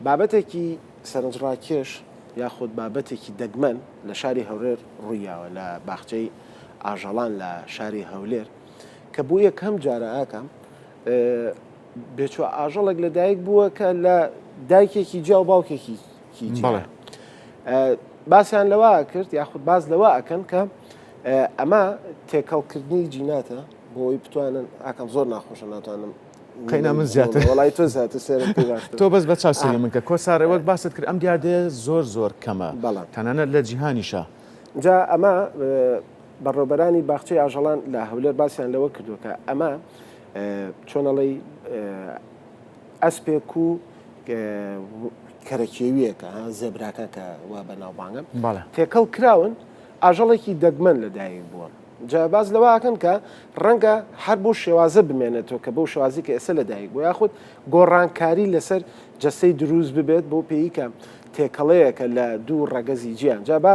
بابەتێکی سەرنجڕاکێش یاخود بابەتێکی دەگمەن لە شاری هەولێر ڕوویاوە لە باخچەی ئاژەڵان لە شاری هەولێر کە بۆ یەکەم جارە ئاکام بێچوە ئاژەڵێک لە دایک بووە کە لە دایکێکی جیا و باوکێکی بەڵێ باسیان لەوە کرد یاخود باز لەوە ئەکەن کە ئەمە تێکەڵکردنی جیناتە بۆی بتوانن ئاکام زۆر ناخۆشە ناتوانم قەینا من زیاتر وەڵای تۆ زیاتر سێرم پێی باشتر تۆ بەس بە چاو سەیری من کە کۆسار وەک باست کرد ئەم دیاردەیە زۆر زۆر کەمە بەڵێ. تەنانەت لە جیهانیشا. جا ئەمە بەڕێوبەرانی باخچەی ئاژەڵان لە هەولێر باسیان لەوە کردووە کە ئەمە چۆن ئەڵێی ئەسپێک و کەرەکێویەکە زێبراکان کە وا بەناوبانگە بەڵێ. تێکەڵ کراون ئاژەڵێکی دەگمەن لەدایک بووە. جا باس لەوە ئەکەن کە ڕەنگە هەر بەو شێوازە بمێنێتەوە کە بەو شێوازی کە ئێستا لەدایک بووە یاخود گۆڕانکاری لەسەر جەستەی دروست ببێت بۆ پێی کە تێکەڵەیەکە لە دوو ڕەگەزی جیان جا با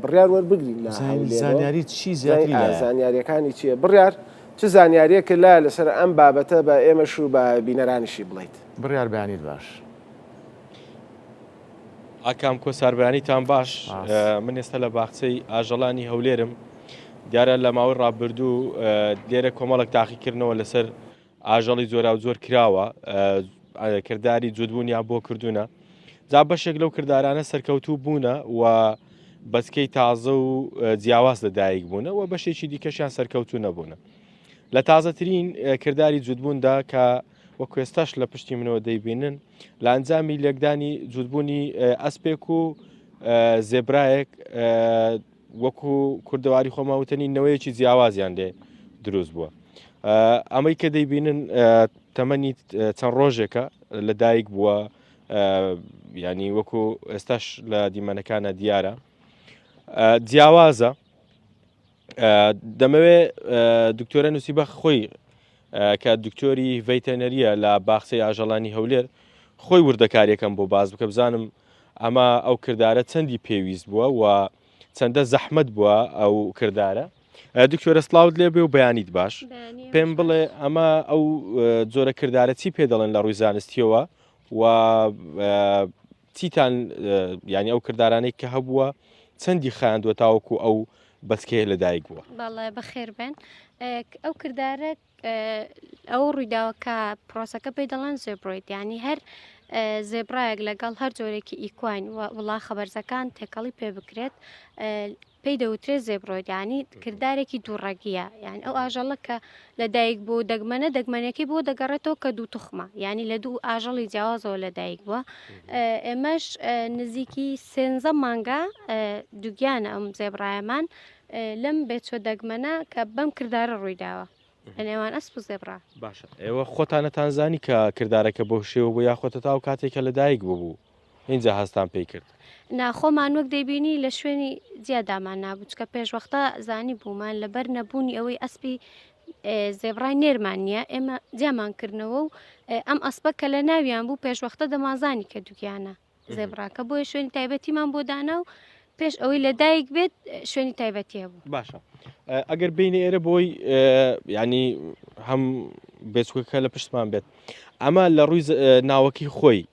بڕیار وەربگرین لە هەولێرەوە. زانیاری چی زیاتری لایە؟ زانیاریەکانی چییە؟ بڕیار چ زانیاریەکە لایە لەسەر ئەم بابەتە بە ئێمەش و بە بینەرانیشی بڵێیت؟ بڕیار بەیانیت باش. ئاکام کۆسار بەیانیتان باش من ئێستا لە باخچەی ئاژەڵانی هەولێرم دیارە لە ماوەی ڕابردوو لێرە کۆمەڵک تاقیکردنەوە لەسەر ئاژەڵی جۆراوجۆر کراوە کرداری جوودبوونیان بۆ کردوونە جا بەشێک لەو کردارانە سەرکەوتوو بوونە و بەچکەی تازە و جیاواز لە دایک بوونە و بەشێکی دیکەشیان سەرکەوتوو نەبوونە لە تازەترین کرداری جوودبووندا کە وەکو ئێستاش لە پشتی منەوە دەیبینن لە ئەنجامی لێکدانی جووتبوونی ئەسپێک و زێبرایەک وەکو کوردەواری خۆمان وتنی نەوەیەکی جیاوازیان لێ دروست بووە. ئەمەی کە دەیبینن تەمەنی چەند ڕۆژێکە لە دایک بووە ینی وەکو ئێستاش لە دیمەنەکانە دیارە جیاوازە دەمەوێ دکتۆرە نووسیبە خۆی کە دکتۆری ڤیتەنەریە لە باخچەی ئاژەڵانی هەولێر خۆی وردەکاریەکەم بۆ باز بکە بزانم ئەمە ئەو کردارە چەندی پێویست بووە و چەندە زەحمت بووە ئەو کردارە دکتۆرە سلااوت لێ بێ و بەیانیت باش پێم بڵێ ئەمە ئەو جۆرە کردارە چی پێ دەڵێن لە ڕووی زانستیەوە و چیتان یانی ئەو کردارانەی کە هەبووە چەندی خایاندووە تاوەکو ئەو بەچکەیە لەدایک بووە؟ بەڵێ بەخێر بێن. ئەو کردارە ئەو ڕوویداوە کە پرۆسەکە پێی دەڵێن zebroid یانی هەر زێبرایەک لەگەڵ هەر جۆرێکی equine و وڵاخە بەرزەکان تێکەڵی پێ بکرێت پێی دەوترێت zebroid یانی کردارێکی دووڕەگییە یان ئەو ئاژەڵە کە لە دایک بوو دەگمەنە دەگمەنەکەی بۆ دەگەڕێتەوە کە دوو توخمە یانی لە دوو ئاژەڵی جیاوازەوە لە دایک بووە ئێمەش نزیکی سێنزە مانگە دووگیانە ئەم زێبڕایەمان لەم بێچوە دەگمەنە کە بەم کردارە ڕوویداوە لە نێوان ئەسپ و زێبڕا. باشە ئێوە خۆتانەتان زانی کە کردارەکە بەو شێوە بوو یاخۆتە تاو کاتێک کە لە دایک ببوو؟ ئینجا هەستان پێی کرد. نا خۆمان وەک دەیبینی لە شوێنی جیا دامان نابوو چکە پێشوەختە زانی بوومان لەبەر نەبوونی ئەوەی ئەسپی زێبڕای نێرمان نییە ئێمە جیامان کردنەوە و ئەم ئەسپە کە لە ناویان بوو پێشوەختە دەمانزانی کە دووگیانە زێبڕاکە بۆیە شوێنی تایبەتیمان بۆ دانا و پێش ئەوەی لە دایک بێت شوێنی تایبەتی هەبوو. باشە ئەگەر بینە ئێرە بۆی ینی هەم بێچوکەکە لە پشتمان بێت ئەمە لە ڕووی ناوەکی خۆی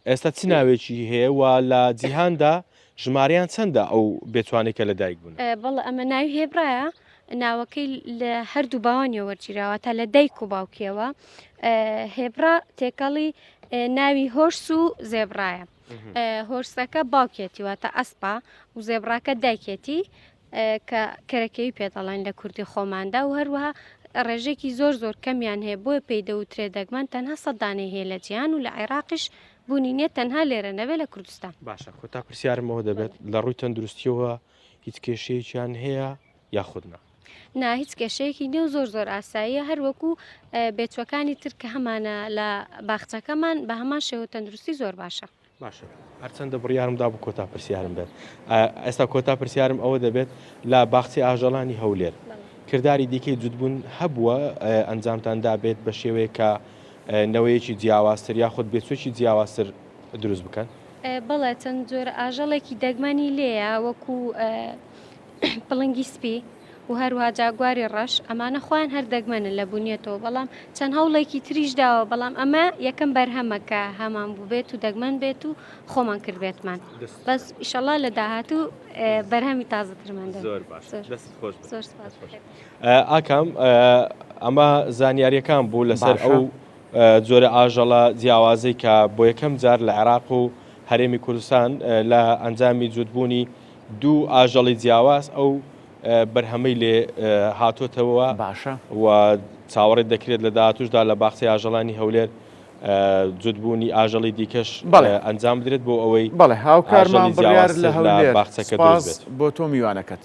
ئێستا چ ناوێکی هەیە و لە جیهاندا ژمارەیان چەندە ئەو بێچوانەی کە لەدایک بوون؟ بەڵێ ئەمە ناوی هێبرایە ناوەکەی لە هەردوو باوانیەوە وەرگیراوە تا لە دایک و باوکیەوە هێبرا تێکەڵی ناوی horse و زێبرایە horse ەکە باوکێتی واتە ئەسپا و زێبراکە دایکێتی کە کەرەکەوی پێ دەڵێن لە کوردی خۆماندا و هەروەها ڕێژێکی زۆر زۆر کەمیان هەیە بۆیە پێی دەوترێ دەگمەن تەنها سەد دانەی هەیە لە جیهان و لە عێراقیش بوونی نییە تەنها لێرە نەبێ لە کوردستان. باشە کۆتا پرسیارم ئەوە دەبێت لە ڕووی تەندروستیەوە هیچ کێشەیەکیان هەیە یاخود نا؟ نا هیچ کێشەیەکی نیە و زۆر زۆر ئاساییە هەر وەکو بێچوەکانی تر کە هەمانە لە باخچەکەمان بە هەمان شێوە تەندروستی زۆر باشە. باشە هەرچەندە بڕیارم دابوو کۆتا پرسیارم بێت ئێستا کۆتا پرسیارم ئەوە دەبێت لە باخچەی ئاژەڵانی هەولێر کرداری دیکەی جوتبوون هەبووە ئەنجامتان دابێت بە شێوەیەک کە نەوەیەکی جیاوازتر یاخود بێچووی جیاوازتر دروست بکەن؟ بەڵێ چەند جۆرە ئاژەڵێکی دەگمەنی لێیە وەکو پڵنگی سپی. و هەروەها جاگواری ڕەش، ئەمانە خۆیان هەر دەگمەنن لە بونیەتەوە، بەڵام چەند هەوڵێکی تریش داوە، بەڵام ئەمە یەکەم بەرهەمە کە هەمان بووبێت و دەگمەن بێت و خۆمان کردبێتمان، بەس ئیشەڵا لە داهاتوو بەرهەمی تازەترمان دەبێت. زۆر باش، دەستت خۆش بێت. زۆر سوپاس. ئاکام، ئەمە زانیارییەکان بوو لەسەر ئەو جۆرە ئاژەڵە جیاوازەی کە بۆ یەکەم جار لە عێراق و هەرێمی کوردستان لە ئەنجامی جووتبوونی دوو ئاژەڵی جیاواز ئەو بەرهەمەی لێ هاتۆتەوە باشە و چاوەڕێ دەکرێت لە داهاتوشدا لە باخچەی ئاژەڵانی هەولێر جوتبوونی ئاژەڵی دیکەش ئەنجام بدرێت بۆ ئەوەی بەڵێ هاوکارمان بڕیار لە هەولێر باخچەکە سپاس بۆ تۆ میوانەکەت.